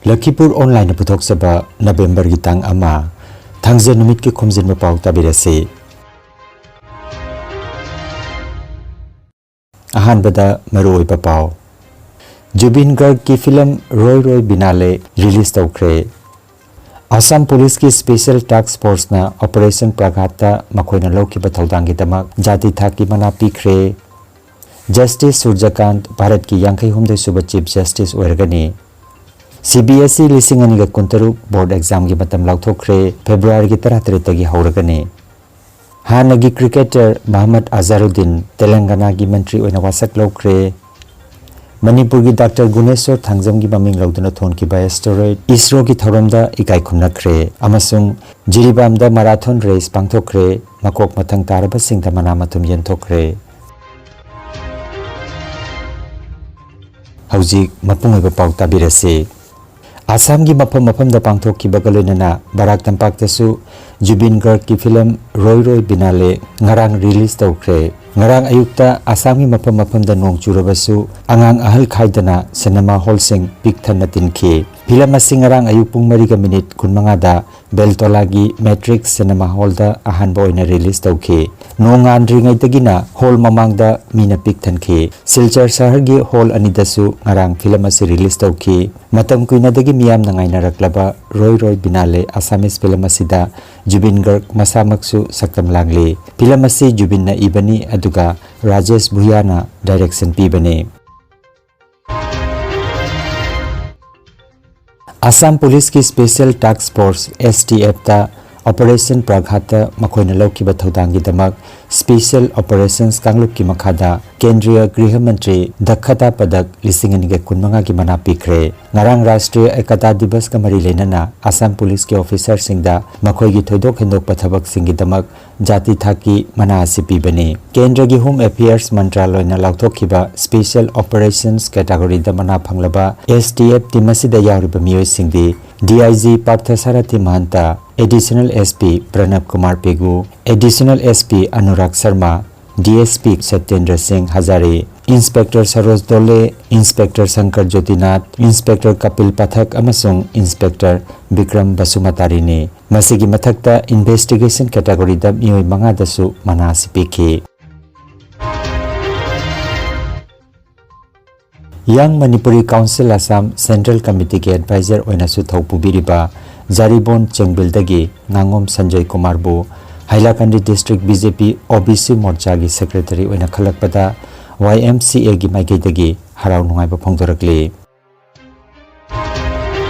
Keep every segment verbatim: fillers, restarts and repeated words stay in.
ꯂꯈꯤꯄꯨꯔ ꯑꯣꯟꯂꯥꯏꯟꯅ ꯄꯨꯊꯣꯛꯆꯕ ꯅꯕꯦꯝꯕꯔꯒꯤ ꯇꯥꯡ ꯑꯃ, ꯊꯥꯡꯖ ꯅꯨꯃꯤꯠꯀꯤ ꯈꯣꯝꯖꯤꯟꯕ ꯄꯥꯎ ꯇꯥꯕꯤꯔꯁꯤ꯫ ꯑꯍꯥꯟꯕꯗ ꯃꯔꯨꯑꯣꯏꯕ ꯄꯥꯎ꯫ ꯖꯨꯕꯤꯟ ꯒꯔꯒꯀꯤ ꯐꯤꯂꯝ ꯔꯣꯏ ꯔꯣꯏ ꯕꯤꯅꯥꯂꯦ ꯔꯤꯂꯤꯖ ꯇꯧꯈ꯭ꯔꯦ꯫ ꯑꯁꯥꯝ ꯄꯨꯂꯤꯁꯀꯤ ꯁ꯭ꯄꯦꯁꯦꯜ ꯇꯥꯁꯛ ꯐꯣꯔꯁꯅ ꯑꯣꯄꯔꯦꯁꯟ ꯄ꯭ꯔꯒꯥꯠꯇ ꯃꯈꯣꯏꯅ ꯂꯧꯈꯤꯕ ꯊꯧꯗꯥꯡꯒꯤꯗꯃꯛ ꯖꯥꯇꯤ ꯊꯥꯛꯀꯤ ꯃꯅꯥ ꯄꯤꯈ꯭ꯔꯦ꯫ ꯖꯁꯇꯤꯁ ꯁꯨꯔꯖꯀꯥꯟꯠ ꯚꯥꯔꯠꯀꯤ ꯌꯥꯡꯈꯩ ꯍꯨꯝꯗꯣꯏ ꯁꯨꯕ ꯆꯤꯐ ꯖꯁꯇꯤꯁ ꯑꯣꯏꯔꯒꯅꯤ꯫ ꯁꯤ ꯕꯤ ꯑꯦꯁ ꯏ ꯂꯤꯁꯤꯡ ꯑꯅꯤꯒ ꯀꯨꯟꯇꯔꯨꯛ ꯕꯣꯔꯗ ꯑꯦꯛꯖꯥꯝꯒꯤ ꯃꯇꯝ ꯂꯥꯎꯊꯣꯛꯈ꯭ꯔꯦ, ꯐꯦꯕ꯭ꯔꯨꯋꯥꯔꯤꯒꯤ ꯇꯔꯥꯇꯔꯦꯠꯇꯒꯤ ꯍꯧꯔꯒꯅꯤ꯫ ꯍꯥꯟꯅꯒꯤ ꯀ꯭ꯔꯤꯀꯦꯇꯔ ꯃꯍꯃꯗ ꯑꯖꯥꯔꯨꯗꯤꯟ ꯇꯦꯂꯪꯒꯅꯥꯒꯤ ꯃꯟꯇ꯭ꯔꯤ ꯑꯣꯏꯅ ꯋꯥꯁꯛ ꯂꯧꯈ꯭ꯔꯦ꯫ ꯃꯅꯤꯄꯨꯔꯒꯤ ꯗꯥꯛꯇꯔ ꯒꯨꯅꯦꯁꯣꯔ ꯊꯥꯡꯖꯝꯒꯤ ꯃꯃꯤꯡ ꯂꯧꯗꯨꯅ ꯊꯣꯟꯈꯤꯕ ꯑꯦꯁꯇꯦꯔꯣꯏꯗ ꯏꯁꯔꯣꯒꯤ ꯊꯧꯔꯝꯗ ꯏꯀꯥꯏ ꯈꯨꯝꯅꯈ꯭ꯔꯦ ꯑꯃꯁꯨꯡ ꯖꯤꯔꯤꯕꯥꯝꯗ ꯃꯔꯥꯊꯣꯟ ꯔꯦꯁ ꯄꯥꯡꯊꯣꯛꯈ꯭ꯔꯦ꯫ ꯃꯀꯣꯛ ꯃꯊꯪ ꯇꯥꯔꯕꯁꯤꯡꯗ ꯃꯅꯥ ꯃꯊꯨꯝ ꯌꯦꯟꯊꯣꯛꯈ꯭ꯔꯦ꯫ ꯍꯧꯖꯤꯛ ꯃꯄꯨꯡ ꯑꯣꯏꯕ ꯄꯥꯎ ꯇꯥꯕꯤꯔꯁꯤ꯫ ꯑꯁꯥꯝꯒꯤ ꯃꯐꯝ ꯃꯐꯝꯗ ꯄꯥꯡꯊꯣꯛꯈꯤꯕꯒ ꯂꯣꯏꯅꯅ ꯕꯔꯥꯛ ꯇꯝꯄꯥꯛꯇꯁꯨ ꯖꯨꯕꯤꯟ ꯒꯔꯒꯀꯤ ꯐꯤꯂꯝ ꯔꯣꯏ ꯔꯣꯏ ꯕꯤꯅꯥꯂꯦ ꯉꯔꯥꯡ ꯔꯤꯂꯤꯖ ꯇꯧꯈ꯭ꯔꯦ꯫ ꯉꯔꯥꯡ ꯑꯌꯨꯛꯇ ꯑꯁꯥꯝꯒꯤ ꯃꯐꯝ ꯃꯐꯝꯗ ꯅꯣꯡ ꯆꯨꯔꯕꯁꯨ ꯑꯉꯥꯡ ꯑꯍꯜ ꯈꯥꯏꯗꯅ ꯁꯤꯅꯦꯃꯥ ꯍꯣꯜꯁꯤꯡ ꯄꯤꯛ ꯊꯟꯅ ꯇꯤꯟꯈꯤ꯫ ꯐꯤꯂꯝ ꯑꯁꯤ ꯉꯔꯥꯡ ꯑꯌꯨꯛ ꯄꯨꯡ ꯃꯔꯤꯒ ꯃꯤꯅꯤꯠ ꯀꯨꯟꯃꯉꯥꯗ ꯕꯦꯜꯇꯣꯂꯥꯒꯤ ꯃꯦꯇ꯭ꯔꯤꯛꯁ ꯁꯤꯅꯦꯃꯥ ꯍꯣꯜꯗ ꯑꯍꯥꯟꯕ ꯑꯣꯏꯅ ꯔꯤꯂꯤꯖ ꯇꯧꯈꯤ꯫ ꯅꯣꯡꯉꯥꯟꯗ꯭ꯔꯤꯉꯩꯗꯒꯤꯅ ꯍꯣꯜ ꯃꯃꯥꯡꯗ ꯃꯤꯅ ꯄꯤꯛ ꯊꯟꯈꯤ꯫ ꯁꯤꯜꯆꯔ ꯁꯍꯔꯒꯤ ꯍꯣꯜ ꯑꯅꯤꯗꯁꯨ ꯉꯔꯥꯡ ꯐꯤꯂꯝ ꯑꯁꯤ ꯔꯤꯂꯤꯖ ꯇꯧꯈꯤ꯫ ꯃꯇꯝ ꯀꯨꯏꯅꯗꯒꯤ ꯃꯤꯌꯥꯝꯅ ꯉꯥꯏꯅꯔꯛꯂꯕ ꯔꯣꯏ ꯔꯣꯏ ꯕꯤꯅꯥꯂꯦ ꯑꯁꯥꯃꯤꯁ ꯐꯤꯂꯝ ꯑꯁꯤꯗ ꯖꯨꯕꯤꯟ ꯒꯔꯒ ꯃꯁꯥꯃꯛꯁꯨ ꯁꯛꯇꯝ ꯂꯥꯡꯂꯤ꯫ ꯐꯤꯂꯝ ꯑꯁꯤ ꯖꯨꯕꯤꯟꯅ ꯏꯕꯅꯤ, ꯑꯗꯨꯒ ꯔꯥꯖꯦꯁ ꯚꯨꯌꯥꯅ ꯗꯥꯏꯔꯦꯛꯁꯟ ꯄꯤꯕꯅꯤ꯫ ꯑꯁꯥꯝ ꯄꯨꯂꯤꯁꯀꯤ ꯁ꯭ꯄꯦꯁꯦꯜ ꯇꯥꯁꯛ ꯐꯣꯔꯁ, ꯑꯦꯁ ꯇꯤ ꯑꯦꯐꯇ ꯑꯣꯄꯔꯦꯁꯟ ꯄ꯭ꯔꯒꯥꯠꯇ ꯃꯈꯣꯏꯅ ꯂꯧꯈꯤꯕ ꯊꯧꯗꯥꯡꯒꯤꯗꯃꯛ ꯁ꯭ꯄꯦꯁꯦꯜ ꯑꯣꯄꯔꯦꯁꯟꯁ ꯀꯥꯡꯂꯨꯞꯀꯤ ꯃꯈꯥꯗ ꯀꯦꯟꯗ꯭ꯔꯤꯌ ꯒ꯭ꯔꯤꯍ ꯃꯟꯇ꯭ꯔꯤ ꯗꯈꯇꯥ ꯄꯗꯛ ꯂꯤꯁꯤꯡ ꯑꯅꯤꯒ ꯀꯨꯟꯃꯉꯥꯒꯤ ꯃꯅꯥ ꯄꯤꯈ꯭ꯔꯦ꯫ ꯉꯔꯥꯡ ꯔꯥꯁꯇ꯭ꯔꯤꯌ ꯑꯦꯀꯇꯥ ꯗꯤꯕꯁꯀ ꯃꯔꯤ ꯂꯩꯅꯅ ꯑꯁꯥꯝ ꯄꯨꯂꯤꯁꯀꯤ ꯑꯣꯐꯤꯁꯥꯔꯁꯤꯡꯗ ꯃꯈꯣꯏꯒꯤ ꯊꯣꯏꯗꯣꯛ ꯍꯦꯟꯗꯣꯛꯄ ꯊꯕꯛꯁꯤꯡꯒꯤꯗꯃꯛ ꯖꯥꯇꯤ ꯊꯥꯛꯀꯤ ꯃꯅꯥ ꯑꯁꯤ ꯄꯤꯕꯅꯤ꯫ ꯀꯦꯟꯗ꯭ꯔꯒꯤ ꯍꯣꯝ ꯑꯦꯐꯤꯌꯔꯁ ꯃꯟꯇ꯭ꯔꯥꯂꯣꯏꯅ ꯂꯥꯎꯊꯣꯛꯈꯤꯕ ꯁ꯭ꯄꯦꯁꯦꯜ ꯑꯣꯄꯔꯦꯁꯟꯁ ꯀꯦꯇꯥꯒꯣꯔꯤꯗ ꯃꯅꯥ ꯐꯪꯂꯕ ꯑꯦꯁ ꯇꯤ ꯑꯦꯐ ꯇꯤꯝ ꯑꯁꯤꯗ ꯌꯥꯎꯔꯤꯕ ꯃꯤꯑꯣꯏꯁꯤꯡꯗꯤ D I G Partha Sarthi Mahanta, additional S P Pranab Kumar Pegu, additional S P Anurag Sharma, D S P Satyendra Singh Hazari, Inspector Saroj ꯗꯣꯂꯦ, Inspector Shankar ꯖꯣꯇꯤꯅꯥꯊ, Inspector Kapil ꯄꯊꯛ ꯑꯃꯁꯨꯡ Inspector ꯕꯤꯀ꯭ꯔꯝ ꯕꯁꯨꯃꯇꯥꯔꯤꯅꯤ꯫ ꯃꯁꯤꯒꯤ ꯃꯊꯛꯇ Investigation categoryꯗ ꯃꯤꯑꯣꯏ ꯃꯉꯥꯗꯁꯨ ꯃꯅꯥ ꯑꯁꯤ ꯄꯤꯈꯤ꯫ Young Manipuri Council Assam Central Committeeꯒꯤ advisor ꯑꯣꯏꯅꯁꯨ ꯊꯧ ꯄꯨꯕꯤꯔꯤꯕ Jiribam ꯆꯦꯡꯕꯤꯜꯗꯒꯤ ꯉꯥꯉꯣꯝ Sanjoy ꯀꯨꯃꯥꯔꯕꯨ ꯍꯥꯏꯂꯥꯀꯟꯗꯤ District BJP OBC ꯃꯣꯔꯆꯥꯒꯤ secretary ꯑꯣꯏꯅ ꯈꯜꯂꯛꯄꯗ YMCAꯒꯤ ꯃꯥꯏꯀꯩꯗꯒꯤ ꯍꯔꯥꯎ ꯅꯨꯡꯉꯥꯏꯕ ꯐꯣꯡꯗꯣꯔꯛꯂꯤ꯫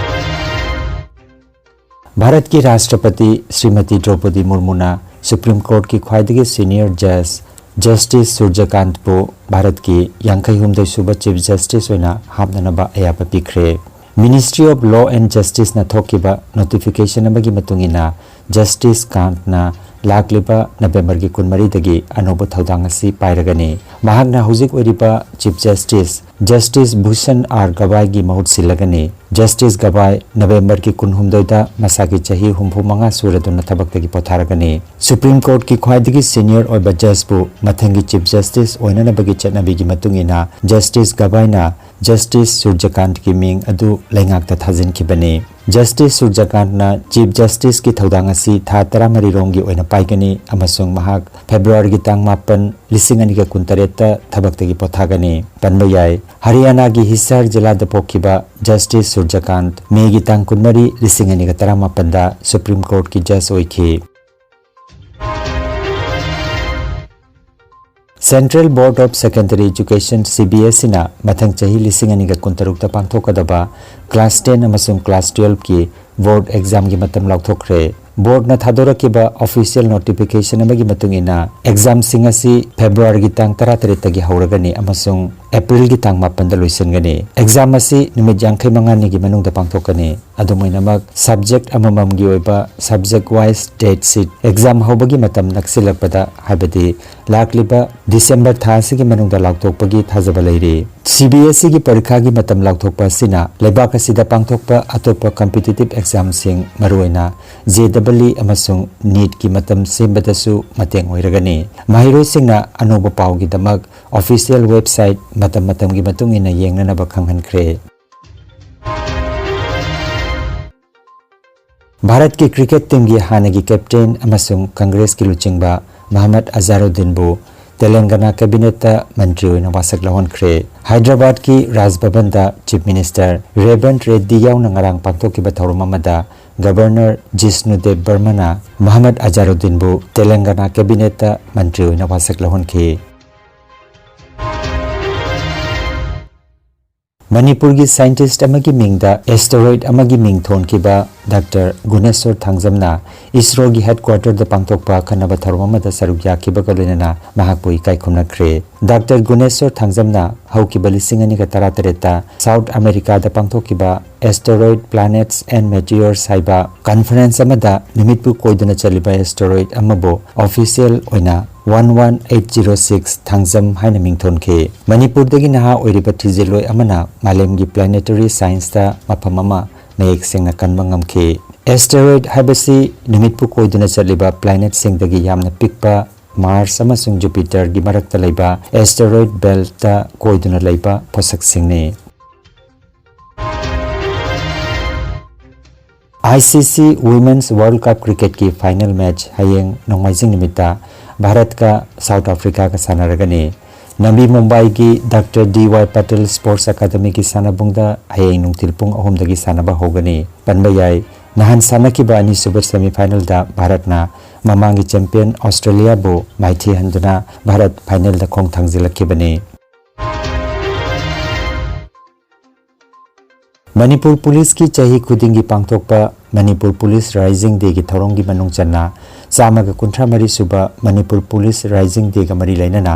ꯚꯥꯔꯠꯀꯤ ꯔꯥꯁꯇ꯭ꯔꯄꯇꯤ ꯁ꯭ꯔꯤꯃꯇꯤ ꯗ꯭ꯔꯧꯄꯗꯤ ꯃꯨꯔꯃꯨꯅ Supreme Courtꯀꯤ ꯈ꯭ꯋꯥꯏꯗꯒꯤ senior judge Justice ꯁꯨꯔꯖꯀꯥꯟꯠꯄꯨ ꯚꯥꯔꯠꯀꯤ ꯌꯥꯡꯈꯩ ꯍꯨꯝꯗꯣꯏ ꯁꯨꯕ Chief Justice ꯑꯣꯏꯅ ꯍꯥꯞꯅꯅꯕ ꯑꯌꯥꯕ ꯄꯤꯈ꯭ꯔꯦ꯫ Ministry of Law and Justiceꯅ ꯊꯣꯛꯈꯤꯕ notification ꯑꯃꯒꯤ ꯃꯇꯨꯡ ꯏꯟꯅ, Justice ꯀꯥꯟꯠꯅ ꯂꯥꯛꯂꯤꯕ ꯅꯕꯦꯝꯕꯔꯒꯤ ꯀꯨꯟꯃꯔꯤꯗꯒꯤ ꯑꯅꯧꯕ ꯊꯧꯗꯥꯡ ꯑꯁꯤ ꯄꯥꯏꯔꯒꯅꯤ꯫ ꯃꯍꯥꯛꯅ ꯍꯧꯖꯤꯛ ꯑꯣꯏꯔꯤꯕ Chief Justice Justice Bhushan R ꯒꯕꯥꯏꯒꯤ ꯃꯍꯨꯠ ꯁꯤꯜꯂꯒꯅꯤ꯫ Justice ꯒꯕꯥꯏ ꯅꯕꯦꯝꯕꯔꯒꯤ ꯀꯨꯟꯍꯨꯝꯗꯣꯏꯗ ꯃꯁꯥꯒꯤ ꯆꯍꯤ ꯍꯨꯝꯐꯨ ꯃꯉꯥ ꯁꯨꯔꯗꯨꯅ ꯊꯕꯛꯇꯒꯤ ꯄꯣꯊꯥꯔꯒꯅꯤ꯫ Supreme Courtꯀꯤ ꯈ꯭ꯋꯥꯏꯗꯒꯤ senior ꯑꯣꯏꯕ judgeꯄꯨ ꯃꯊꯪꯒꯤ Chief Justice ꯑꯣꯏꯅꯅꯕꯒꯤ ꯆꯠꯅꯕꯤꯒꯤ ꯃꯇꯨꯡ ꯏꯟꯅ, Justice ꯒꯕꯥꯏꯅ Justice ꯁꯨꯔꯖꯀꯥꯟꯠꯀꯤ ꯃꯤꯡ ꯑꯗꯨ ꯂꯩꯉꯥꯛꯇ ꯊꯥꯖꯤꯟꯈꯤꯕꯅꯤ꯫ Justice ꯁꯨꯔꯖꯀꯥꯟꯠꯅ Chief Justiceꯀꯤ ꯊꯧꯗꯥꯡ ꯑꯁꯤ ꯊꯥ ꯇꯔꯥꯃꯔꯤ ꯔꯣꯝꯒꯤ ꯑꯣꯏꯅ ꯄꯥꯏꯒꯅꯤ ꯑꯃꯁꯨꯡ ꯃꯍꯥꯛ ꯐꯦꯕ꯭ꯔꯨꯋꯥꯔꯤꯒꯤ ꯇꯥꯡ ꯃꯥꯄꯟ, ꯂꯤꯁꯤꯡ ꯑꯅꯤꯒ ꯀꯨꯟꯇꯔꯦꯠꯇ ꯊꯕꯛꯇꯒꯤ ꯄꯣꯊꯥꯒꯅꯤ꯫ ꯄꯟꯕ ꯌꯥꯏ, ꯍꯔꯤꯌꯥꯅꯥꯒꯤ ꯍꯤꯁꯥꯔ ꯖꯤꯂꯥꯗ ꯄꯣꯛꯈꯤꯕ Justice ꯁꯨꯔꯖꯀꯥꯟꯠ ꯃꯦꯒꯤ ꯇꯥꯡ ꯀꯨꯟꯃꯔꯤ, ꯂꯤꯁꯤꯡ ꯑꯅꯤꯒ ꯇꯔꯥꯃꯥꯄꯟꯗ Supreme Courtꯀꯤ judge ꯑꯣꯏꯈꯤ꯫ Central Board of Secondary Education, CBSEꯅ ꯃꯊꯪ ꯆꯍꯤ ꯂꯤꯁꯤꯡ ꯑꯅꯤꯒ ꯀꯨꯟꯇꯔꯨꯛꯇ ꯄꯥꯡꯊꯣꯛꯀꯗꯕ class ten ꯑꯃꯁꯨꯡ class twelveꯀꯤ board examꯒꯤ ꯃꯇꯝ ꯂꯥꯎꯊꯣꯛꯈ꯭ꯔꯦ꯫ Boardꯅ ꯊꯥꯗꯣꯔꯛꯈꯤꯕ official notification ꯑꯃꯒꯤ ꯃꯇꯨꯡ ꯏꯟꯅ, examꯁꯤꯡ ꯑꯁꯤ ꯐꯦꯕ꯭ꯔꯨꯋꯥꯔꯤꯒꯤ ꯇꯥꯡ ꯇꯔꯥꯇꯔꯦꯠꯇꯒꯤ ꯍꯧꯔꯒꯅꯤ ꯑꯃꯁꯨꯡ ꯑꯦꯄ꯭ꯔꯤꯜꯒꯤ ꯇꯥꯡ ꯃꯥꯄꯟꯗ ꯂꯣꯏꯁꯤꯟꯒꯅꯤ꯫ ꯑꯦꯛꯖꯥꯝ ꯑꯁꯤ ꯅꯨꯃꯤꯠ ꯌꯥꯡꯈꯩ ꯃꯉꯥꯅꯤꯒꯤ ꯃꯅꯨꯡꯗ ꯄꯥꯡꯊꯣꯛꯀꯅꯤ꯫ ꯑꯗꯨꯝ ꯑꯣꯏꯅꯃꯛ, subject ꯑꯃꯃꯝꯒꯤ ꯑꯣꯏꯕ subject wise date sheet, exam ꯍꯧꯕꯒꯤ ꯃꯇꯝ ꯅꯛꯁꯤꯜꯂꯛꯄꯗ, ꯍꯥꯏꯕꯗꯤ ꯂꯥꯛꯂꯤꯕ ꯗꯤꯁꯦꯝꯕꯔ ꯊꯥ ꯑꯁꯤꯒꯤ ꯃꯅꯨꯡꯗ ꯂꯥꯎꯊꯣꯛꯄꯒꯤ ꯊꯥꯖꯕ ꯂꯩꯔꯤ꯫ ꯁꯤ ꯕꯤ ꯑꯦꯁ ꯏꯒꯤ ꯄꯔꯤꯈꯥꯒꯤ ꯃꯇꯝ ꯂꯥꯎꯊꯣꯛꯄ ꯑꯁꯤꯅ ꯂꯩꯕꯥꯛ ꯑꯁꯤꯗ ꯄꯥꯡꯊꯣꯛꯄ ꯑꯇꯣꯞꯄ competitive examꯁꯤꯡ, ꯃꯔꯨꯑꯣꯏꯅ ꯖꯦ ꯗꯕꯜ ꯏ ꯑꯃꯁꯨꯡ ꯅꯤꯠꯀꯤ ꯃꯇꯝ ꯁꯦꯝꯕꯗꯁꯨ ꯃꯇꯦꯡ ꯑꯣꯏꯔꯒꯅꯤ꯫ ꯃꯍꯩꯔꯣꯏꯁꯤꯡꯅ ꯑꯅꯧꯕ ꯄꯥꯎꯒꯤꯗꯃꯛ official website ꯃꯇꯝ ꯃꯇꯝꯒꯤ ꯃꯇꯨꯡ ꯏꯟꯅ ꯌꯦꯡꯅꯅꯕ ꯈꯪꯍꯟꯈ꯭ꯔꯦ꯫ ꯚꯥꯔꯠꯀꯤ cricket teamꯒꯤ ꯍꯥꯟꯅꯒꯤ captain ꯑꯃꯁꯨꯡ ꯀꯪꯒ꯭ꯔꯦꯁꯀꯤ ꯂꯨꯆꯤꯡꯕ ꯃꯍꯃꯗ ꯑꯖꯥꯔꯨꯗꯗꯤꯟꯕꯨ ꯇꯦꯂꯪꯒꯅꯥ cabinetꯇ ꯃꯟꯇ꯭ꯔꯤ ꯑꯣꯏꯅ ꯋꯥꯁꯛ ꯂꯧꯍꯟꯈ꯭ꯔꯦ꯫ ꯍꯥꯏꯗ꯭ꯔꯕꯥꯗꯀꯤ ꯔꯥꯖ ꯚꯕꯟꯗ Chief Minister ꯔꯦꯕꯟꯠ ꯔꯦꯗ꯭ꯗꯤ ꯌꯥꯎꯅ ꯉꯔꯥꯡ ꯄꯥꯡꯊꯣꯛꯈꯤꯕ ꯊꯧꯔꯝ ꯑꯃꯗ Governor ꯖꯤꯁꯅꯨꯗꯦꯕ ꯕꯔꯃꯅ ꯃꯍꯃꯗ ꯑꯖꯥꯔꯨꯗꯗꯤꯟꯕꯨ ꯇꯦꯂꯪꯒꯅꯥ cabinetꯇ ꯃꯟꯇ꯭ꯔꯤ ꯑꯣꯏꯅ ꯋꯥꯁꯛ ꯂꯧꯍꯟꯈꯤ꯫ ꯃꯅꯤꯄꯨꯔꯒꯤ scientist ꯑꯃꯒꯤ ꯃꯤꯡꯗ asteroid ꯑꯃꯒꯤ ꯃꯤꯡ ꯊꯣꯟꯈꯤꯕ ꯗꯥꯛꯇꯔ ꯒꯨꯅꯦꯁꯣꯔ ꯊꯥꯡꯖꯝꯅ ꯏꯁꯔꯣꯒꯤ headquarterꯗ ꯄꯥꯡꯊꯣꯛꯄ ꯑꯈꯟꯅꯕ ꯊꯧꯔꯝ ꯑꯃꯗ ꯁꯔꯨꯛ ꯌꯥꯈꯤꯕꯒ ꯂꯣꯏꯅꯅ ꯃꯍꯥꯛꯄꯨ ꯏꯀꯥꯏ ꯈꯨꯝꯅꯈ꯭ꯔꯦ꯫ ꯗꯥꯛꯇꯔ ꯒꯨꯅꯦꯁꯣꯔ ꯊꯥꯡꯖꯝꯅ ꯍꯧꯈꯤꯕ ꯂꯤꯁꯤꯡ ꯑꯅꯤꯒ ꯇꯔꯥꯇꯔꯦꯠꯇ South Americaꯗ ꯄꯥꯡꯊꯣꯛꯈꯤꯕ Asteroid, Planets and Meteors ꯍꯥꯏꯕ conference ꯑꯃꯗ ꯅꯨꯃꯤꯠꯄꯨ ꯀꯣꯏꯗꯨꯅ ꯆꯠꯂꯤꯕ asteroid ꯑꯃꯕꯨ official ꯑꯣꯏꯅ one one eight zero six Thangjam ꯍꯥꯏꯅ ꯃꯤꯡꯊꯣꯟꯈꯤ꯫ ꯃꯅꯤꯄꯨꯔꯗꯒꯤ ꯅꯍꯥ ꯑꯣꯏꯔꯤꯕ ꯊꯤꯖꯤꯜꯂꯣꯏ ꯑꯃꯅ ꯃꯥꯂꯦꯝꯒꯤ planetary scienceꯇ ꯃꯐꯝ ꯑꯃ ꯃꯌꯦꯛ ꯁꯦꯡꯅ ꯀꯟꯕ ꯉꯝꯈꯤ꯫ Asteroid ꯍꯥꯏꯕꯁꯤ ꯅꯨꯃꯤꯠꯄꯨ ꯀꯣꯏꯗꯨꯅ ꯆꯠꯂꯤꯕ planetꯁꯤꯡꯗꯒꯤ ꯌꯥꯝꯅ ꯄꯤꯛꯄ, Mars ꯑꯃꯁꯨꯡ Jupiterꯒꯤ ꯃꯔꯛꯇ ꯂꯩꯕ asteroid beltꯇ ꯀꯣꯏꯗꯨꯅ ꯂꯩꯕ ꯄꯣꯠꯁꯛꯁꯤꯡꯅꯤ꯫ I C C Women's World Cup cricketꯀꯤ final match ꯍꯌꯦꯡ ꯅꯣꯡꯃꯥꯏꯖꯤꯡ ꯅꯨꯃꯤꯠꯇ ꯚꯥꯔꯠꯀ South Africaꯒ ꯁꯥꯟꯅꯔꯒꯅꯤ꯫ ꯅꯕꯤ ꯃꯨꯝꯕꯥꯏꯒꯤ ꯗꯥꯛꯇꯔ ꯗꯤ ꯋꯥꯏ ꯄꯇꯦꯜ Sports Academyꯒꯤ ꯁꯥꯟꯅꯕꯨꯡꯗ ꯍꯌꯦꯡ ꯅꯨꯡꯊꯤꯜ ꯄꯨꯡ ꯑꯍꯨꯝꯗꯒꯤ ꯁꯥꯟꯅꯕ ꯍꯧꯒꯅꯤ꯫ ꯄꯟꯕ ꯌꯥꯏ, ꯅꯍꯥꯟ ꯁꯥꯟꯅꯈꯤꯕ ꯑꯅꯤꯁꯨꯕ semifinalꯗ ꯚꯥꯔꯠꯅ ꯃꯃꯥꯡꯒꯤ champion Australiaꯕꯨ ꯃꯥꯏꯊꯤ ꯍꯟꯗꯨꯅ ꯚꯥꯔꯠ finalꯗ ꯈꯣꯡ ꯊꯥꯡꯖꯤꯜꯂꯛꯈꯤꯕꯅꯤ꯫ ꯃꯅꯤꯄꯨꯔ ꯄꯨꯂꯤꯁꯀꯤ ꯆꯍꯤ ꯈꯨꯗꯤꯡꯒꯤ ꯄꯥꯡꯊꯣꯛꯄ ꯃꯅꯤꯄꯨꯔ ꯄꯨꯂꯤꯁ ꯔꯥꯏꯖꯤꯡ ꯗꯦꯒꯤ ꯊꯧꯔꯝꯒꯤ ꯃꯅꯨꯡ ꯆꯟꯅ ꯆꯥꯝꯃꯒ ꯀꯨꯟꯊ꯭ꯔꯥ ꯃꯔꯤ ꯁꯨꯕ ꯃꯅꯤꯄꯨꯔ ꯄꯨꯂꯤꯁ ꯔꯥꯏꯖꯤꯡ ꯗꯦꯒ ꯃꯔꯤ ꯂꯩꯅꯅ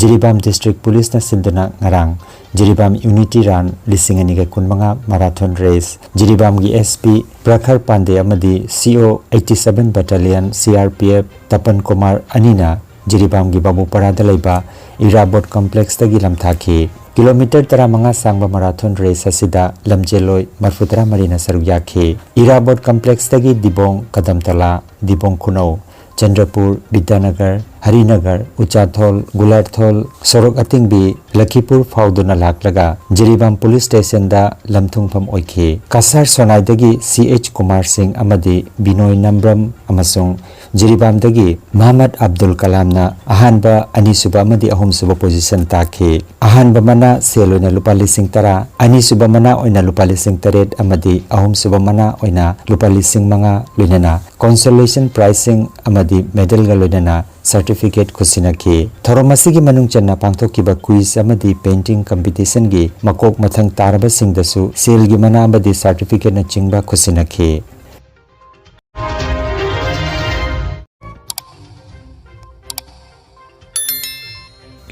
ꯖꯤꯔꯤꯕꯥꯝ ꯗꯤꯁꯇ꯭ꯔꯤꯛ ꯄꯨꯂꯤꯁꯅ ꯁꯤꯟꯗꯨꯅ ꯉꯔꯥꯡ ꯖꯤꯔꯤꯕꯥꯝ ꯌꯨꯅꯤꯇꯤ ꯔꯥꯟ ꯂꯤꯁꯤꯡ ꯑꯅꯤꯒ ꯀꯨꯟꯃꯉꯥ ꯃꯔꯥꯊꯣꯟ ꯔꯦꯁ ꯖꯤꯔꯤꯕꯥꯝꯒꯤ ꯑꯦꯁ ꯄꯤ ꯄ꯭ꯔꯈꯔ ꯄꯥꯟꯗꯦ ꯑꯃꯗꯤ C O eighty seven battalion C R P F Tapan Kumar ꯑꯅꯤꯅ ꯖꯤꯔꯤꯕꯥꯝꯒꯤ ꯕꯥꯕꯨꯄꯔꯥꯗ ꯂꯩꯕ ꯏꯔꯥꯕꯣꯠ ꯀꯝꯄ꯭ꯂꯦꯛꯁꯇꯒꯤ ꯂꯝꯊꯥꯈꯤ꯫ ꯀꯤꯂꯣꯃꯤꯇꯔ ꯇꯔꯥꯃꯉꯥ ꯁꯥꯡꯕ ꯃꯔꯥꯊꯣꯟ ꯔꯦꯁ ꯑꯁꯤꯗ ꯂꯝꯖꯦꯜꯂꯣꯏ ꯃꯔꯐꯨꯇꯔꯥ ꯃꯔꯤꯅ ꯁꯔꯨꯛ ꯌꯥꯈꯤ꯫ ꯏꯔꯥꯕꯣꯠ ꯀꯝꯄ꯭ꯂꯦꯛꯁꯇꯒꯤ ꯗꯤꯕꯣꯡ ꯀꯗꯝꯇꯂꯥ, ꯗꯤꯕꯣꯡ ꯈꯨꯅꯧ, ꯆꯟꯗ꯭ꯔꯄꯨꯔ, ꯕꯤꯗ꯭ꯌꯥꯅꯒꯔ, ꯍꯔꯤꯅꯒꯔ, ꯎꯆꯥꯊꯣꯜ, ꯒꯨꯂꯥꯔꯊꯣꯜ ꯁꯣꯔꯣꯛ ꯑꯇꯤꯡꯕꯤ ꯂꯈꯤꯄꯨꯔ ꯐꯥꯎꯗꯨꯅ ꯂꯥꯛꯂꯒ ꯖꯤꯔꯤꯕꯥꯝ ꯄꯨꯂꯤꯁ ꯁ꯭ꯇꯦꯁꯟꯗ ꯂꯝꯊꯨꯡꯐꯝ ꯑꯣꯏꯈꯤ꯫ ꯀꯁꯥꯔ ꯁꯣꯅꯥꯏꯗꯒꯤ ꯁꯤ ꯑꯩꯆ ꯀꯨꯃꯥꯔ ꯁꯤꯡ ꯑꯃꯗꯤ ꯕꯤꯅꯣꯏ ꯅꯝꯕ꯭ꯔꯝ ꯑꯃꯁꯨꯡ ꯖꯤꯔꯤꯕꯥꯝꯗꯒꯤ ꯃꯍꯃꯗ ꯑꯕꯗꯨꯜ ꯀꯂꯥꯝꯅ ꯑꯍꯥꯟꯕ, ꯑꯅꯤꯁꯨꯕ ꯑꯃꯗꯤ ꯑꯍꯨꯝꯁꯨꯕ ꯄꯣꯖꯤꯁꯟ ꯇꯥꯈꯤ꯫ ꯑꯍꯥꯟꯕ ꯃꯅꯥ ꯁꯦꯜ ꯑꯣꯏꯅ ꯂꯨꯄꯥ ꯂꯤꯁꯤꯡ ꯇꯔꯥ, ꯑꯅꯤꯁꯨꯕ ꯃꯅꯥ ꯑꯣꯏꯅ ꯂꯨꯄꯥ ꯂꯤꯁꯤꯡ ꯇꯔꯦꯠ ꯑꯃꯗꯤ ꯑꯍꯨꯝꯁꯨꯕ ꯃꯅꯥ ꯑꯣꯏꯅ ꯂꯨꯄꯥ ꯂꯤꯁꯤꯡ ꯃꯉꯥ, ꯂꯣꯏꯅꯅ ꯀꯣꯟꯁꯣꯂꯦꯁꯟ ꯄ꯭ꯔꯥꯏꯖꯁꯤꯡ ꯑꯃꯗꯤ ꯃꯦꯗꯜꯒ ꯂꯣꯏꯅꯅ ꯁꯔꯇꯤꯐꯤꯀꯦꯠ ꯈꯨꯠꯁꯤꯟꯅꯈꯤ꯫ ꯊꯧꯔꯝ ꯑꯁꯤꯒꯤ ꯃꯅꯨꯡ ꯆꯟꯅ ꯄꯥꯡꯊꯣꯛꯈꯤꯕ ꯀ꯭ꯋꯤꯖ ꯑꯃꯗꯤ ꯄꯦꯟꯇꯤꯡ ꯀꯝꯄꯤꯇꯤꯁꯟꯒꯤ ꯃꯀꯣꯛ ꯃꯊꯪ ꯇꯥꯔꯕꯁꯤꯡꯗꯁꯨ ꯁꯦꯜꯒꯤ ꯃꯅꯥ ꯑꯃꯗꯤ ꯁꯔꯇꯤꯐꯤꯀꯦꯠꯅꯆꯤꯡꯕ ꯈꯨꯠꯁꯤꯟꯅꯈꯤ꯫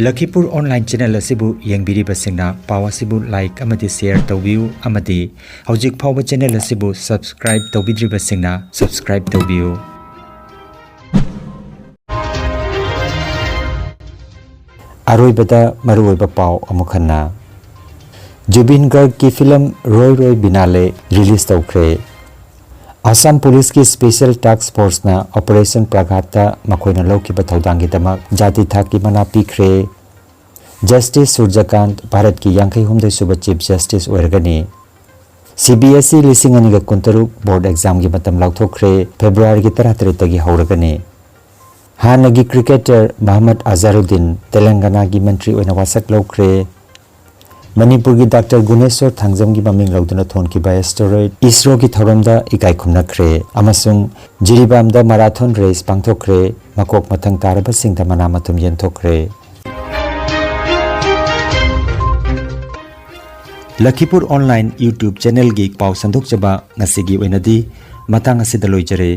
ꯂꯈꯤꯄꯨꯔ ꯑꯣꯟꯂꯥꯏꯟ ꯆꯦꯅꯦꯜ ꯑꯁꯤꯕꯨ ꯌꯦꯡꯕꯤꯔꯤꯕꯁꯤꯡꯅ ꯄꯥꯎ ꯑꯁꯤꯕꯨ ꯂꯥꯏꯛ ꯑꯃꯗꯤ ꯁꯦꯌꯔ ꯇꯧꯕꯤꯌꯨ ꯑꯃꯗꯤ ꯍꯧꯖꯤꯛ ꯐꯥꯎꯕ ꯆꯦꯅꯦꯜ ꯑꯁꯤꯕꯨ ꯁꯕꯁꯀ꯭ꯔꯥꯏꯕ ꯇꯧꯕꯤꯗ꯭ꯔꯤꯕꯁꯤꯡꯅ ꯁꯕꯁꯀ꯭ꯔꯥꯏꯕ ꯇꯧꯕꯤꯌꯨ꯫ ꯑꯔꯣꯏꯕꯗ ꯃꯔꯨꯑꯣꯏꯕ ꯄꯥꯎ ꯑꯃꯨꯛ ꯍꯟꯅ꯫ ꯖꯨꯕꯤꯟ ꯒꯔꯒꯀꯤ ꯐꯤꯂꯝ ꯔꯣꯏ ꯔꯣꯏ ꯕꯤꯅꯥꯂꯦ ꯔꯤꯂꯤꯖ ꯇꯧꯈ꯭ꯔꯦ꯫ ꯑꯁꯥꯝ ꯄꯨꯂꯤꯁꯀꯤ ꯁ꯭ꯄꯦꯁꯤꯌꯦꯜ ꯇꯥꯛꯁ ꯐꯣꯔꯁꯅ ꯑꯣꯄꯔꯦꯁꯟ ꯄ꯭ꯔꯒꯥꯠꯇ ꯃꯈꯣꯏꯅ ꯂꯧꯈꯤꯕ ꯊꯧꯗꯥꯡꯒꯤꯗꯃꯛ ꯖꯥꯇꯤ ꯊꯥꯛꯀꯤ ꯃꯅꯥ ꯄꯤꯈ꯭ꯔꯦ꯫ ꯖꯁꯇꯤꯁ ꯁꯨꯔꯖꯀꯥꯟꯠ ꯚꯥꯔꯠꯀꯤ ꯌꯥꯡꯈꯩ ꯍꯨꯝꯗꯣꯏ ꯁꯨꯕ ꯆꯤꯐ ꯖꯁꯇꯤꯁ ꯑꯣꯏꯔꯒꯅꯤ꯫ ꯁꯤ ꯕꯤ ꯑꯦꯁ ꯏ ꯂꯤꯁꯤꯡ ꯑꯅꯤꯒ ꯀꯨꯟꯇꯔꯨꯛ ꯕꯣꯔꯗ ꯑꯦꯛꯖꯥꯝꯒꯤ ꯃꯇꯝ ꯂꯥꯎꯊꯣꯛꯈ꯭ꯔꯦ꯫ ꯐꯦꯕ꯭ꯔꯨꯋꯥꯔꯤꯒꯤ ꯇꯔꯥꯇꯔꯦꯠꯇꯒꯤ ꯍꯧꯔꯒꯅꯤ꯫ ꯍꯥꯟꯅꯒꯤ ꯀ꯭ꯔꯤꯀꯦꯇꯔ ꯃꯍꯃꯗ ꯑꯖꯥꯔꯨꯗꯤꯟ ꯇꯦꯂꯪꯒꯅꯥꯒꯤ ꯃꯟꯇ꯭ꯔꯤ ꯑꯣꯏꯅ ꯋꯥꯁꯛ ꯂꯧꯈ꯭ꯔꯦ꯫ ꯃꯅꯤꯄꯨꯔꯒꯤ ꯗꯥꯛꯇꯔ ꯒꯨꯅꯦꯁꯣꯔ ꯊꯥꯡꯖꯝꯒꯤ ꯃꯃꯤꯡ ꯂꯧꯗꯨꯅ ꯊꯣꯟꯈꯤꯕ ꯑꯦꯁꯇꯦꯔꯣꯏꯗ ꯏꯁꯔꯣꯒꯤ ꯊꯧꯔꯝꯗ ꯏꯀꯥꯏ ꯈꯨꯝꯅꯈ꯭ꯔꯦ ꯑꯃꯁꯨꯡ ꯖꯤꯔꯤꯕꯥꯝꯗ ꯃꯔꯥꯊꯣꯟ ꯔꯦꯁ ꯄꯥꯡꯊꯣꯛꯈ꯭ꯔꯦ꯫ ꯃꯀꯣꯛ ꯃꯊꯪ ꯇꯥꯔꯕꯁꯤꯡꯗ ꯃꯅꯥ ꯃꯊꯨꯝ ꯌꯦꯟꯊꯣꯛꯈ꯭ꯔꯦ꯫ ꯂꯈꯤꯄꯨꯔ ꯑꯣꯟꯂꯥꯏꯟ YouTube ꯆꯦꯅꯦꯜꯒꯤ ꯄꯥꯎ ꯁꯟꯗꯣꯛꯆꯕ ꯉꯁꯤꯒꯤ ꯑꯣꯏꯅꯗꯤ ꯃꯇꯥꯡ ꯑꯁꯤꯗ ꯂꯣꯏꯖꯔꯦ꯫